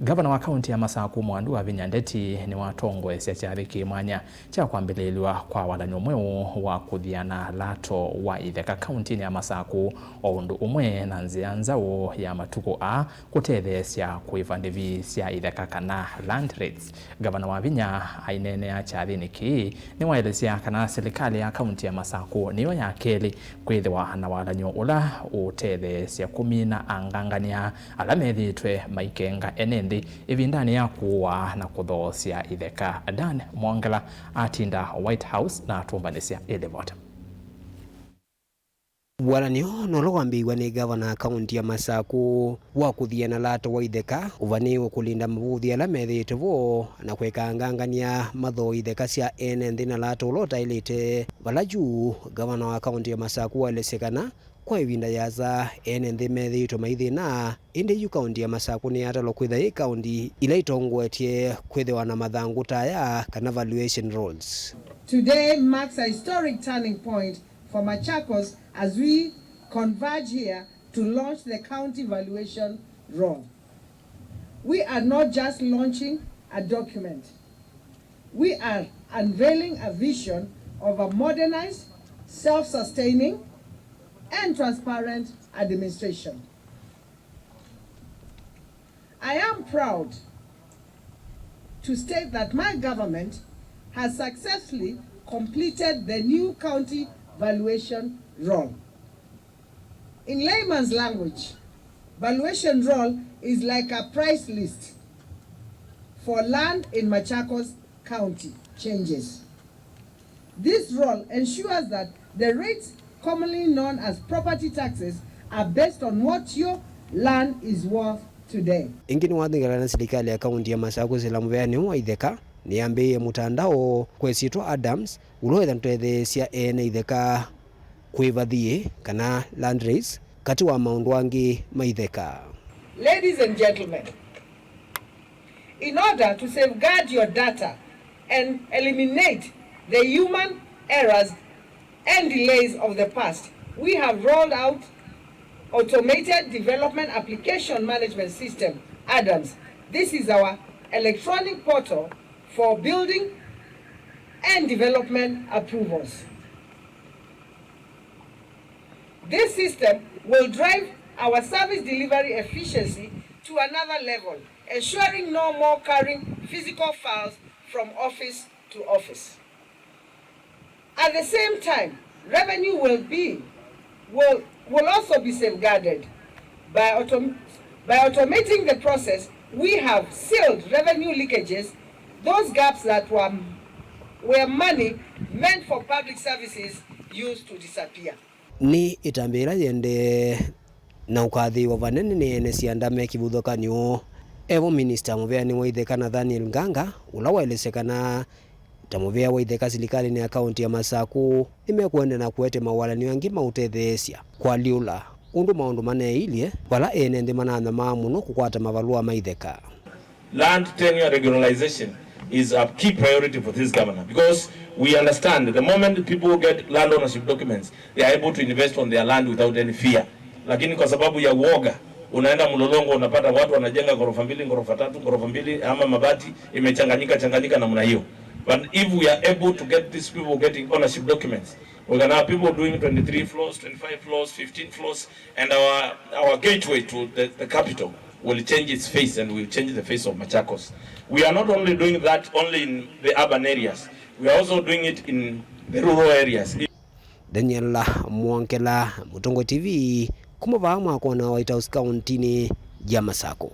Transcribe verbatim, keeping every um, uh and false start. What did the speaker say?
Ngavana wa kaunti ya Masaku, Mwandu Wavinya Ndeti, nĩwatongoesya kyathĩ kĩ mwanya kya kwambĩlĩĩlw'a kwa walan'yo mweũ wa kũthiana lato wa itheka kauntinĩ ya Masaku, o ũndũ ũmwe na nzĩa nzaũ ya matukũ aa kũtetheesya kũĩva ndĩvi sya itheka kana land rates. Ngavana Wavinya aineenea kyathĩnĩ kĩĩ nĩwaelesya kana silikalĩ ya kaunti ya Masaku nĩyo ya kelĩ kwĩthĩwa na walan'yo ũla ũtetheesya kũmina angangany'a ala methĩĩtwe maikenga ene nthĩ ĩvindanĩ ya kũũa na kũthoosya itheka. Dan Mwongela atinda White House na atũmbanĩsya ĩlivota. Walan'yo nũla wambĩĩiw'e nĩ ngavana kaunti ya Masaku wa kũthiana lato wa itheka ũvanĩĩwe kũlinda mavũthi ala methĩĩtwe vo na kũekangangany'a mathoo itheka sya ene nthĩ na lato ũla ũtaĩlĩte. Vala yu, ngavana wa kaunti ya Masaku waelesya kana kwa ĩvinda yĩasa, ene nthĩ methĩĩtwe maithĩna, ĩndĩ yu kaunti ya Masaku nĩyatalwa kwĩthwa yĩ kaunti ila itongoetye kwĩthĩwa na mathangũ ta aya kana valuation rolls. Today marks a historic turning point for Machakos as we converge here to launch the county valuation roll. We are not just launching a document. We are unveiling a vision of a modernized, self-sustaining, and transparent administration. I am proud to state that my government has successfully completed the new county valuation roll. In layman's language, valuation roll is like a price list for land in Machakos County changes. This roll ensures that the rates commonly known as property taxes are based on what your land is worth today. Ĩngĩ nĩwathingata na silikalĩ ya kaunti ya Masaku sila mũveanĩ wa itheka nĩyambĩĩe mũtandao kwĩsĩtwa Adams, ũla wĩtha ũtetheesya ene itheka kwĩva thiĩ kana land rates, katĩ wa maũndũ angĩ ma itheka. Ladies and gentlemen, in order to safeguard your data and eliminate the human errors and delays of the past, we have rolled out Automated Development Application Management System, Adams. This is our electronic portal for building and development approvals. This system will drive our service delivery efficiency to another level, ensuring no more carrying physical files from office to office. At the same time, revenue will be, will, will also be safeguarded by autom-, by automating the process. We have sealed revenue leakages, those gaps that were, where money meant for public services used to disappear. Nĩ ĩtambya yĩla yĩendee na ũkathĩĩwa vanene nĩ ene syanda me kĩvathũkany'o. Evo minista mũveanĩ wa itheka Nathaniel Nganga, ũla waelesya kana ta mũvea wa itheka silikalĩnĩ ya kaunti ya Masaku, nĩmekũendeea na kũete mawalan'yo angĩ ma ũtetheesya kũalyũla ũndũ maũndũ maneeilye, vala ene nthĩ mananyamaa mũno kũkwata mavalũa ma itheka. Land tenure regularization is a key priority for this governor, because we understand the moment people get land ownership documents, they are able to invest on their land without any fear. Lakini kwa sababu ya uoga, unaenda Mlolongo, unapata watu wanajenga ghorofa mbili, ghorofa tatu, ghorofa mbili, ama mabati imechanganyika changanyika namna hiyo. But if we are able to get these people getting ownership documents, we can have people doing twenty-three floors, twenty-five floors, fifteen floors, and our, our gateway to the, the capital will change its face and will change the face of Machakos. We are not only doing that only in the urban areas, we are also doing it in the rural areas. Daniel Mwongela, Mũtongoi T V, kuma vaa mwakona White House kauntinĩ ya Masaku.